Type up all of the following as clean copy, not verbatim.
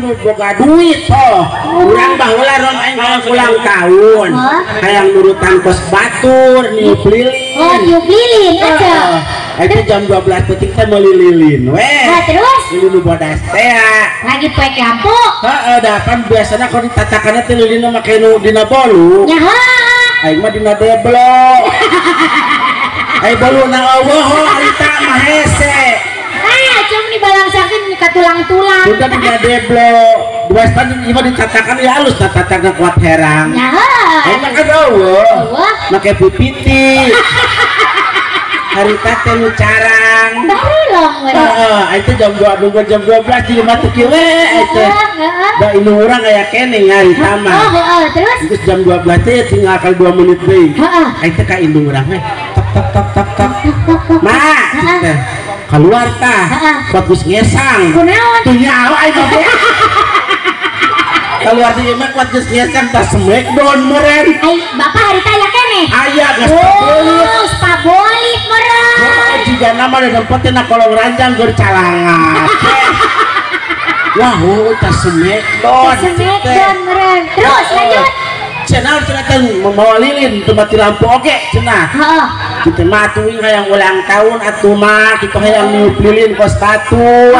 nu boga duit toh. Urang baheula rom aing ulang tahun. Hayang nurutan kos batur niup lilin. Oh, niup lilin aja. Itu jam 12 peuting teh meuli lilin weh. Nah, terus lilin nu bodas teh. Lagi poek lampu. Heeh, da pan biasana kalau ditatakanna teh lilin make nu dina bolu. Nya heuh. Aing mah dina deblo. Ai boluna eueuh harita mah hese. Ah, cuma dibalangsakeun ka tulang-tulang. Udah dina deblo. Dua setahun ieu mah ditatakan ya alus tatakan kuat herang. Nya heuh. Aing mah kan eueuh. Make pipiti. Harita teh nu carang. Barulong we. Heeh, itu jam 2 nunggu jam 12 di rumah teh kieu we eta. Da indung urang aya keneh harita mah. Oh, heeh, terus? Terus jam 12 teh tinggal kali 2 menit deui. Heeh. Eta ka indung urang we. Tok tok tok tok tok. Ma, teh keluar tah. Bagus ngesang. Kunaon? Tuh nyaho aing mah. Keluar di imah kuat geus ngesang tah smackdown meureun. Ai, bapak harita aya keneh? Aya geus pabolit. Oh, pabolit meureun. Jiga nama da nempotin na kolong ranjang geur calangat. Wah, oh, tah smackdown. Smackdown meureun. Terus lanjut. Cenah cenah teh mawa lilin teu mati lampu oge cenah. Heeh. Kitu mah atuh hayang ulang tahun atuh mah kitu hayang niup lilin kos batur.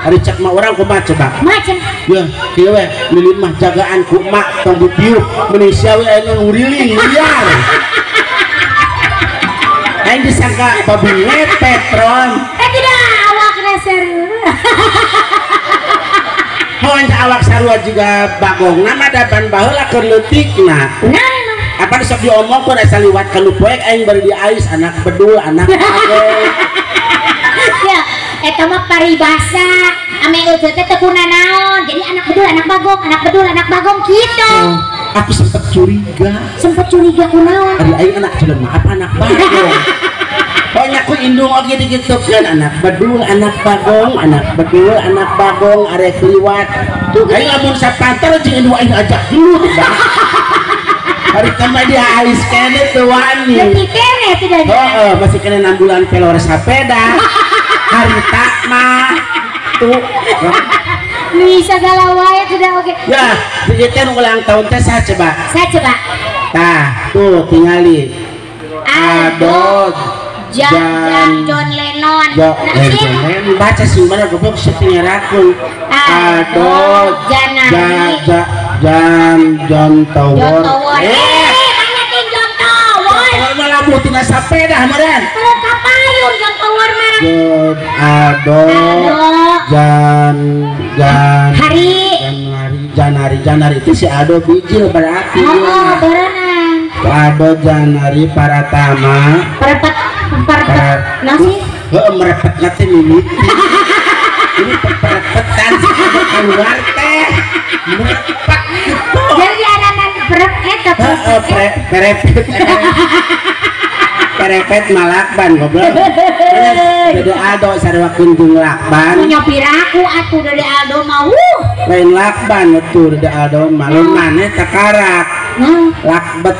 Ari cek mah urang kumaha coba? Mah cenah. Ya, kieu we lilin mah jagaan ku emak tong ditiup Malaysia we aya nu nguriling liar. Aing disangka babi ngepet ron. Eh tidak awakna seru. Hoan awak sarua juga bagongna mah da ban baheula keur leutikna. Apa sok diomongkeun asa liwat ka nu poek aing bari diais anak bedul anak bagong. Ya, eta mah paribasa. Ame eueuh teh teu kunanaon. Jadi anak bedul anak bagong, anak bedul anak bagong kitu. Oh, aku sempet curiga. Sempet curiga kunaon? Ari aing anak jelema apa anak bagong? Pokoknya aku indung oge digitukeun anak bedul anak bagong, anak bedul anak bagong arek liwat. Aing lamun sapantar jeung indung aing ajak dulu. Hari tambah dia ais kene teu wani. Leutik keneh teh da. Heeh, masih kene 6 bulan pelor sapeda. Harita mah tuh. Nih sagala wae sudah oge. Ya, ieu teh ulang tahun teh saha coba? Saha coba? Tah, tuh tingali. Adot Jan John Lennon. John Lennon baca sih mana goblok setiap Ado Janari. Jan John Tower. Mana teh John Tower? Tower mah labuh tina sapeda meureun. Teu kapayun John Tower mah. Ado Jan Jan Hari Janari Janari itu si Ado bijil berarti. Oh, berenang. Ado Janari Paratama. Perepet perepet nasi. Heeh, merepet teh mimiti. Ini perpetan keluar teh. Merepet gitu. Jadi anak perepet heeh, perepet. Perepet malakban goblok. Dede Aldo sarua kunjung lakban. Nyopir aku atuh Dede Aldo mah. Lain lakban atuh Dede Aldo mah. Lain maneh takarak. Lakbet.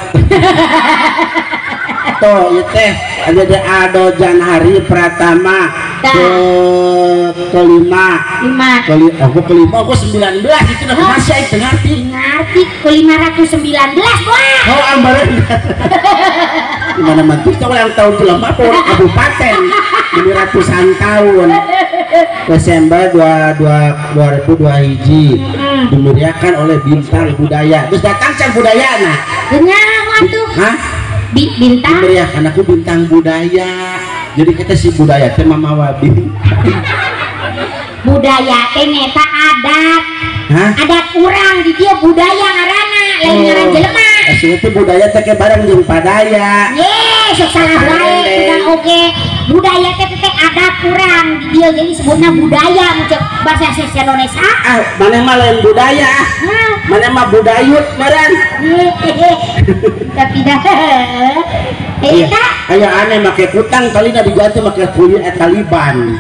Tuh ieu teh Dede Aldo Janhari Pratama kelima. Aku kelima, aku 19 itu nah masih aing teu ngarti. Ngarti ke 519 wah. Oh ambaran. Gimana mantu itu ulang tahun jelema apa orang kabupaten ini ratusan tahun. Desember 2002 hiji dimeriahkan oleh bintang budaya. Terus datang can budaya nah. Nyaho atuh. Hah? Bintang dimeriahkan aku bintang budaya. Jadi kita si budaya teh mamawa bintang. Budaya teh nyata adat. Hah? Adat urang di dia budaya ngaranna, lain ngaran jelema. Asli itu budaya teh bareng jeung padaya. Ye, sok salah wae urang oge. Budaya teh teh adat urang di dia jadi sebutna budaya mun cek bahasa Indonesia. Ah, maneh mah lain budaya. Maneh mah budayut meureun. Tapi dah. Eta aya aneh make kutang kalina diganti make kulit Taliban.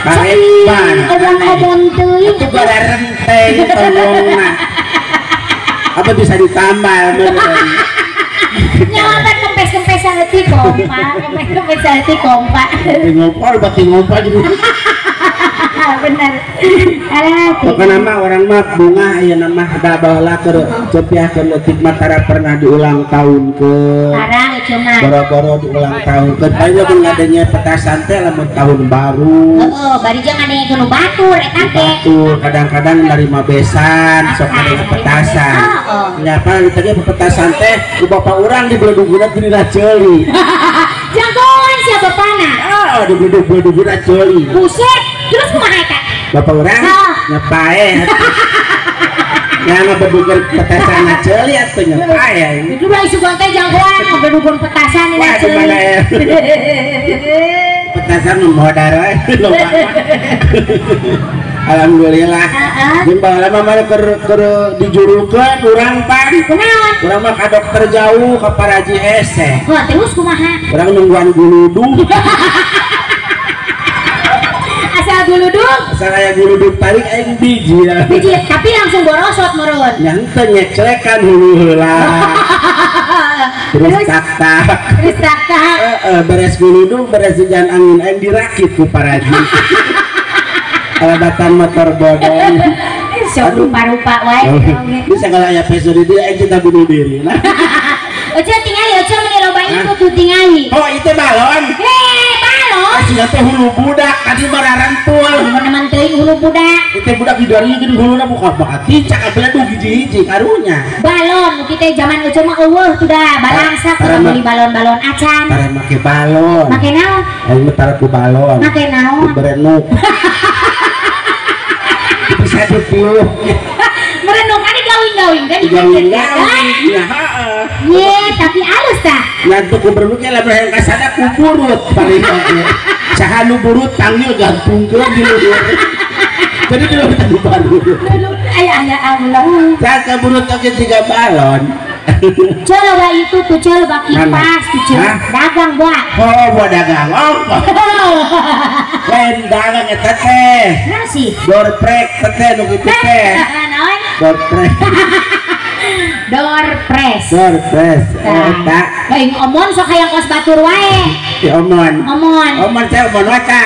Taliban. Obong-obong teuing. Itu gara renteng tolongna. Apa bisa ditambal meureun. Nyawa kempes-kempes hati kompak, kempes-kempes hati kompak. Ngompol bati ngompol jadi. Bener. Alah, pokokna mah orang mah bunga ayeuna mah da baheula keur cepiah keur leutik mah tara pernah diulang tahunkeun. Tara cuma. Boro-boro diulang tahunkeun. Paling lamun ngadenge petasan teh lamun tahun baru. Heeh, bari jeung ngadenge nu batur eta teh. Batur kadang-kadang narima besan sok ngadenge petasan. Heeh. Nya apa tadi petasan teh ku bapak urang dibeledugna dina ceuli. Jagoan sia bapana. Ah, dibeledug-beledugna ceuli. Buset, terus kumaha eta? Bapak urang nyepae. Nya ngabedugeun petasan ceuli atuh nyepae. Itu mah isugan teh jagoan ngabedugeun petasan dina ceuli. Petasan nu modar we loba. Alhamdulillah. Jeung baheula mah keur dijurukeun urang pan. Kunaon? Urang mah ka dokter jauh ka Paraji hese. Heuh, terus kumaha? Urang nungguan guludug. Asal guludug? Asal aya guludug tarik aing biji. Biji, tapi langsung borosot meureun. Nya henteu nyeclekan hulu heula. Terus tak-tak. Terus tak-tak. Heeh, beres guludug, beres hujan angin aing dirakit ku Paraji. Kalabatan motor bodong. Sok rupa-rupa wae. Bisa kalau aya peso di dieu aing cinta bunuh diri. Nah. Oce tingali, oce meni loba itu tuh tingali. Oh, itu balon. Balon. Sia teh hulu budak tadi mah rarentul. Mun teuing hulu budak. Itu budak di dieu geuning huluna buka bakat ticak abeledug hiji-hiji karunya. Balon nu kitu zaman oce mah eueuh tuh dah balangsak kudu meuli balon-balon acan. Tara make balon. Make naon? Aing mah tara ku balon. Make naon? Berenuk. Bisa ditiup. Merenung kan gawing-gawing kan digawing-gawing. Ya heeh. Ye, tapi alus tah. Ngantuk ku berenuk ya lamun hayang kasada ku burut paling oge. Saha nu burut panggil gantungkeun di luhur. Jadi di luhur teh baru. Aya aya Allah. Saha burut oge tiga balon. Coba itu tuh coba kipas tuh dagang buat. Oh, buat dagang. Oh. Lain dagang eta teh. Naon sih? Dorprek teh nu kitu teh. Naon? Dorprek. Dorpres. Dorpres. Eta. Lain omon sok hayang kos batur wae. Di omon. Omon. Omon teh omon waca.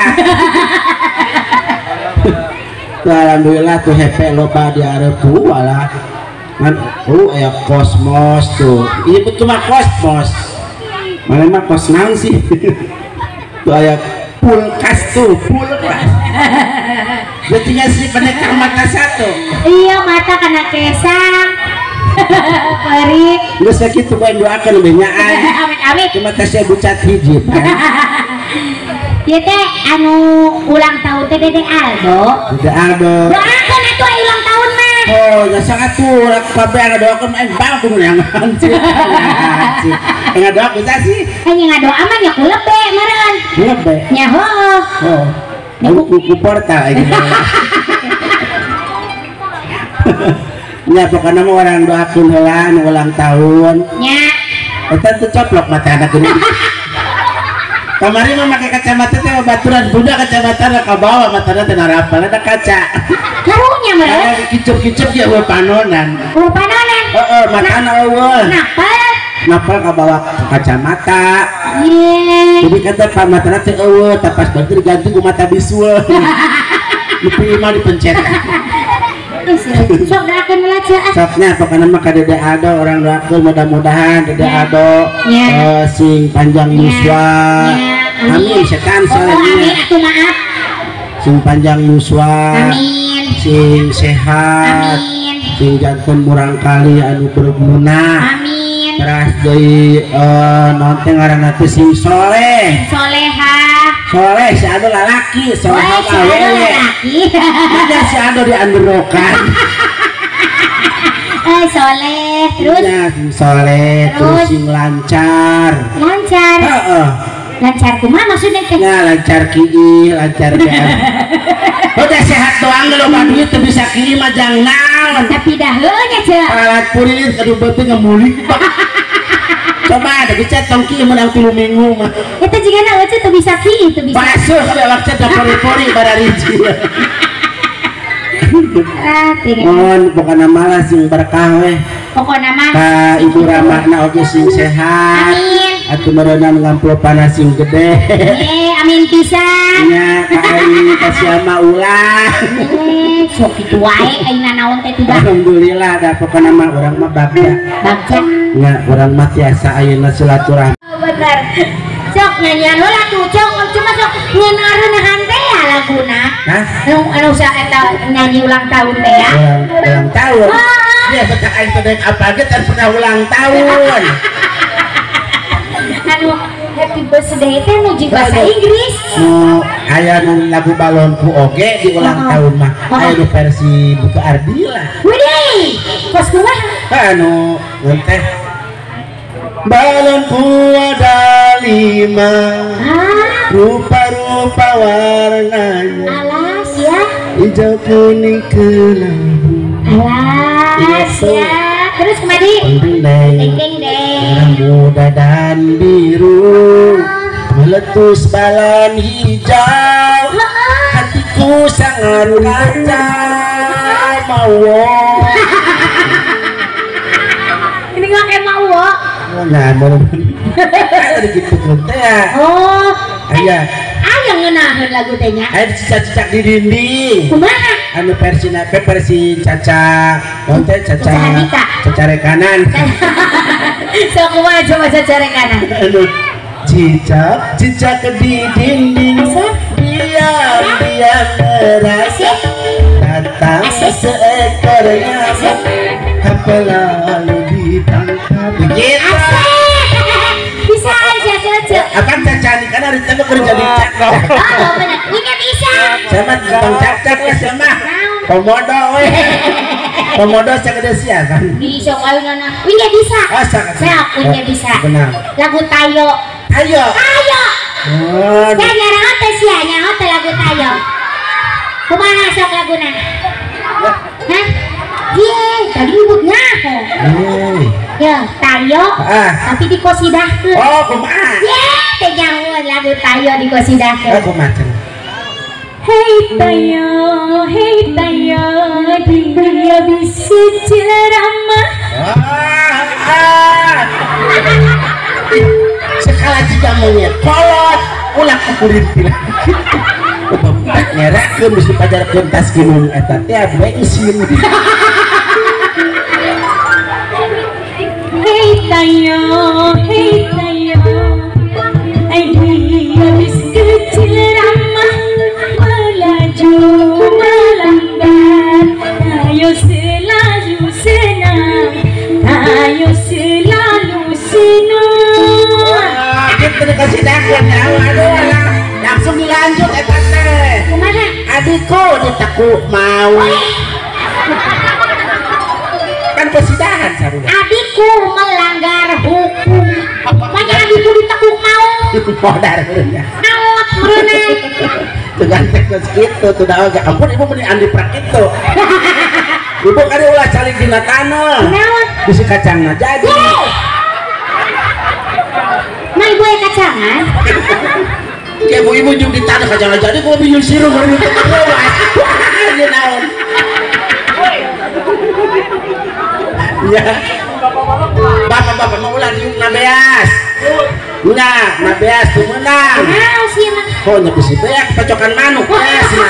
Tuh alhamdulillah tuh hepe loba di areup walah. Ngan aya kosmos tuh. Ieu betul mah kosmos. Mana mah kos naon sih? Tuh aya pulkas tuh, pulkas. Jadi sih pendekar mata satu. Iya, mata kena kesang. Peri. Geus sakitu bae doakeun benyaan. Amit amit. Cuma teh sia bucat hiji. Ieu teh anu ulang tahun teh Dede Aldo. Dede Aldo. Doakeun atuh ulang tahun mah. Oh, ya sangat tuh, kabeh ngadoakeun aing bal kudu neangan sih. Ngadoa bisa sih. Aya ngadoa mah nya ku lebe meureun. Lebe. Nya heuh. Oh. Aku ku portal aing. Nya pokona mah urang doakeun heula nu ulang tahun. Nya. Eta teu coplok matana geuning. Kamari mah make kacamata teh baturan budak kacamata ka bawah matana teh narapal ada kaca. Karunya meureun. Kicup-kicup ya eueuh panonan. Eueuh panonan. Heeh, matana eueuh. Napal. Napal ka bawah kacamata. Ye. Jadi kata pamatana teh eueuh tah pas beuteung diganti ku mata bisueul. Nepi imah dipencet. Sok doakeun heula ceu ah. Soknya pokona mah ka Dede Aldo urang doakeun mudah-mudahan Dede Aldo sing panjang yuswa. Amin setan soleh. Amin atuh maaf. Sing panjang yuswa. Amin. Sing sehat. Amin. Sing janten murangkali anu berguna. Amin. Teras deui naon teh ngaranna teh sing soleh. Solehah. Soleh si Ado lalaki, soleh awewe. Ada si Ado dianderokan. Soleh terus. Ya, sing soleh terus sing lancar. Lancar. Heeh. Lancar kumaha maksudnya teh? Ya lancar kieu, lancar kieu. Udah sehat doang loba duit teu bisa kieu mah jang naon. Tapi dah heuh nya ceu. Alat purilit aduh beuteung ngemulik. Coba ada gecat tong kieu menang 3 minggu mah. Eta jigana eueuh teu bisa kieu teu bisa. Basuh kabeh awak teh pori-pori barariji. Ah, mohon pokona malah sing berkah weh. Pokona mah ka Ibu Ramahna oge sing sehat. Amin. Atuh meureunan ngamplopan sing gede. Amin pisan. Nya ka aing ka sia mah ulah. Sok kitu wae aing nanaon teh tidak. Alhamdulillah da pokona mah urang mah bagja. Bagja. Nya urang mah tiasa ayeuna silaturahmi. Bener. Sok nyanyian heula tuh cok cuma sok ngeunah-reunahan teh ya laguna. Hah? Anu sa eta nyanyi ulang tahun teh ya. Ulang tahun. Ya becak aing teh apa ge teh pernah ulang tahun. Anu happy birthday teh nu jeung bahasa Inggris. Nu aya nu lagu balonku oge di ulang tahun mah. Aya nu versi Buku Ardila. Widih, kos kumaha? Anu teh balonku ada 5. Rupa-rupa warnanya. Alas ya. Hijau kuning kelabu. Alas ya. Terus kemadi? Ding deng, ding deng. Merah muda dan biru, meletus balon hijau. Hatiku sangat kacau mau. Ini nggak kayak mau. Nah, baru ada gitu teh. Oh, aya. Aya ngeunaheun lagu teh nya. Aya cicak-cicak di dinding. Kumaha? Anu versi nape versi Caca, naon teh Caca. Caca rekanan. Sok kumaha coba Caca rekanan. Anu cicak, cicak di dinding. Diam diam merasa datang seekor nyamuk. Apa lalu ditangkap? Begitu. Bisa aja saja. Akan Caca nih kan hari itu kerja di cak. Oh benar. Ini bisa. Sama tentang cak-cak lah sama. Komodo weh. Komodo sagede sia kan. Bisa ayeuna. Ini bisa. Oh sangat. Sok ini bisa. Benar. Lagu Tayo. Tayo. Tayo. Oh. Saya jarang teh sia nyaho teh lagu Tayo. Kumaha sok laguna? Hah? Ye, tadi ibu nyaho. Ya, Tayo. Tapi dikosidahkeun. Oh, kumaha? Ye, teh nyaho lagu Tayo dikosidahkeun. Oh, kumaha cenah? Hei Tayo, dia bisa ceramah. Sekali jika monyet kolot, ulah kukurin pila. Upamana ngerakeun mesti pajarkeun tas ginung eta teh bensin. Hei Tayo, dia bisa ceramah. Melaju melambat, Tayo selalu senang, Tayo selalu senang. Kita dikasih dakon ya, aduh, langsung dilanjut eta teh. Kumaha? Adikku ditekuk mau. Kan kesidahan sarua. Adikku melanggar hukum. Makanya adikku ditekuk mau. Modar ya. Naot meureunna. Dengan teknis itu tuh dah oge ampun ibu meni andi prak itu. Ibu kali ulah calik dina tanah. Naon? Bisi kacangna jadi. Nah ibu aya kacangan. Ya ibu ibu jeung di tanah kacangna jadi gua bingung sirup baru ditekuk. Wah, ieu naon? Ya. Bapak-bapak mau ulah diuk nabeas. Nah, nabeas tuh menang. Naon sih emang? Oh, nya bisi beak pacokan manuk beas nya.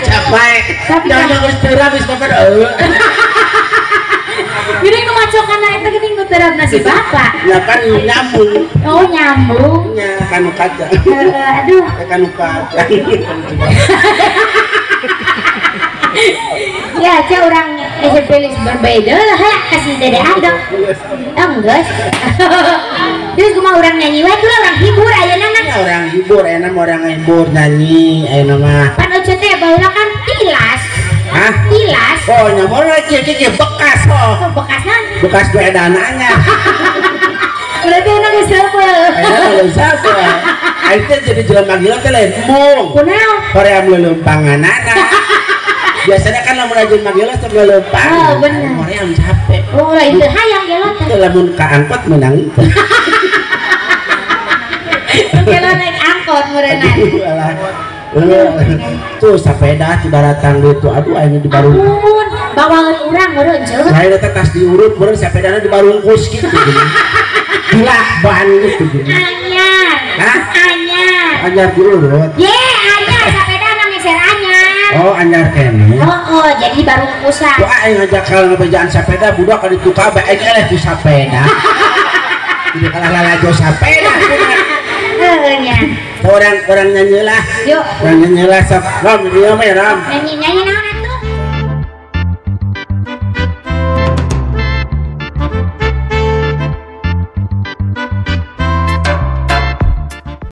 Capek. Jangan geus terap geus bapak eueuh. Geuning nu macokan eta geuning nu terapna si bapak. Ya kan nyambung. Oh, nyambung. Nya kanu kaca. Aduh. Kanu kaca. Ya, aja orang SMP berbeda lah, kasih dede adok. Enggak. Terus kumaha orang nyanyi wae tuh orang hibur ayeuna mah. Orang hibur ayeuna mah orang hibur nyanyi ayeuna mah. Pan oce teh baheula kan tilas. Hah? Tilas. Oh, nya moal kieu kieu bekas oh. Bekasna? Bekas duwe dananya. Berarti anak geus heupeul. Ayeuna geus heupeul. Aing teh jadi jelema gila teh lain embung. Kunaon? Hoream leuleumpanganana. Biasanya kan lamun rajin manggil sok leuleupang. Oh, bener. Hoream capek. Oh, lain teu hayang gelo teh. Teu lamun ka angkot meunang. Gelo naik angkot meureunna. Aduh, alah. Tuh sepeda ti daratang deui tuh aduh aing di barung. Ampun, bawaeun urang meureun ceuk. Lain eta tas diurut meureun sepedana di barungkus kitu. Dilakban gitu. Anyar. Hah? Anyar. Anyar diurut. Ye, anyar sepedana meser anyar. Oh, anyar keneh. Oh, jadi barungkusan. Tuh aing ngajak kalau ngebejaan sepeda budak ka ditu kabeh aing eleh ku sepeda. Jadi kalah lalajo sepeda. Heuh nya. Orang-orang nyanyi lah. Yuk. Orang nyanyi lah sok. Ram, ieu mah ya Ram. Nyanyi nyanyi naon?